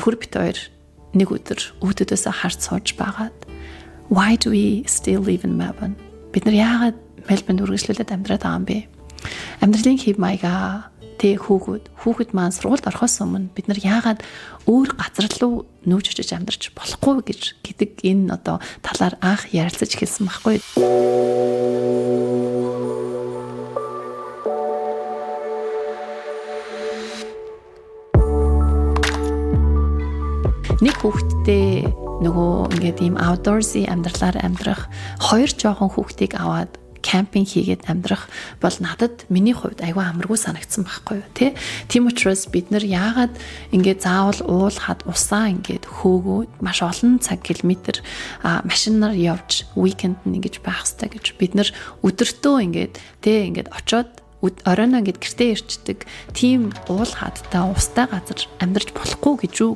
Нөхөр бид хоёр нэг өдөр үүдөөсөө харж сууж байгаад, "Why do we still live in Melbourne?" Бид нар яагаад Мельбурнд үргэлжлүүлээд амьдраад байгаа юм бэ? Амьдралын хэв маягаа тэг хүүхэд маань сургуульд орохоос өмнө бид нар яагаад өөр газар руу нүүж очиж амьдарч болохгүй гэж гэдэг энэ одоо талаар анх ярилцаж эхэлсэн байхгүй. Нэг хүүхэдтэй нөгөө ингээд ийм outdoorsy амьдралаар амьдрах, хоёр жоохон хүүхдийг аваад camping хийгээд амьдрах бол надад, миний хувьд айгүй амаргүй санагдсан байхгүй юу, тий. Тийм учраас бид нар яагаад ингээд заавал уул хад усаа ингээд хөөгөөд маш олон цаг километр машинаар явж weekend нь ингэж байх хэрэгтэй гэж, бид нар өдөртөө ингээд, тий, ингээд очоод оройноо ингээд гэртээ ирчдэг тийм уул хадтай, устай газар амьдарч болохгүй гэж үү.